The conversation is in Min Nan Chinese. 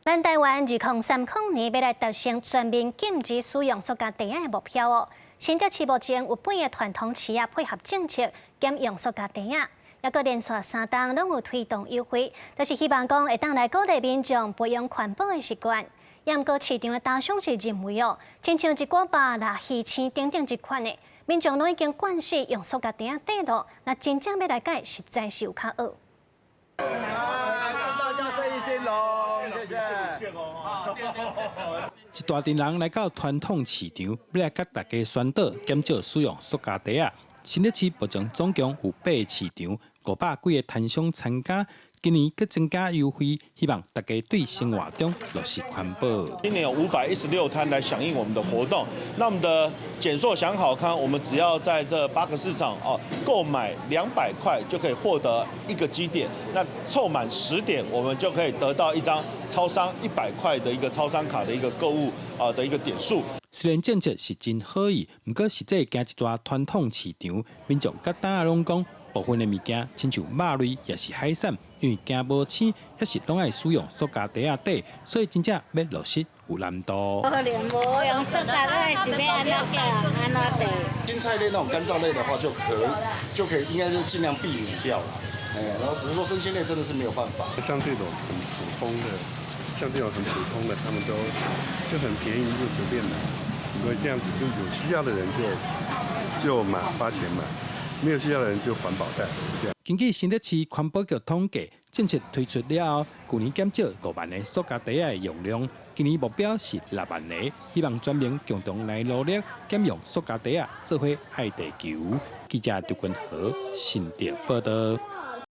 咱台灣2030年欲來達成全面禁止使用塑膠袋仔的目標哦。新竹市目前有八個傳統市仔配合政策減用塑膠袋仔，抑閣連續3冬攏有推動優惠，就是希望講會當來鼓勵民眾培養環保的習慣。毋過市場的打商是認為哦，親像一寡肉、啦魚翅等等這款的，民眾攏已經慣勢用塑膠袋仔袋囉，若真正欲來改，實在是有較僫。大家生意興隆，謝謝。一大陣人來到傳統市場，欲來共大家宣導減少使用塑膠袋仔。新竹市目前總共有八個市場，500幾个攤商參加。今年閣增加優惠，希望大家對生活中落實環保。今年有516攤來響應我們的活動，那我們的減塑享好康，我們只要在這八個市場哦購買200塊就可以獲得一個積點，那湊滿10點，我們就可以得到一張超商100塊的一個超商卡的一個購物啊的一個點數。雖然政策是真好意，毋過實際行一逝傳統市場，民眾佮擔仔攏講，部分的物件親像肉類抑是海產，因為驚無鮮，抑是攏愛使用塑膠袋仔袋，所以真正欲落實有難度。可能無用塑膠袋是欲按怎按怎袋？青菜類那種乾燥類的話，就可以應該就盡量避免掉了。哎，然後只是說生鮮類真的是沒有辦法。像這種很普通的，像這種很普通的，他們都就很便宜，就隨便買。因為這樣子就有需要的人就買，花錢買。沒有需要的人就環保袋，這樣。根據新竹市環保局統計，政策推出了後，舊年減少5萬个塑膠袋仔的用量，今年目標是6萬個，希望全民共同來努力減用塑膠袋仔，做伙愛地球。記者劉君和新竹報道。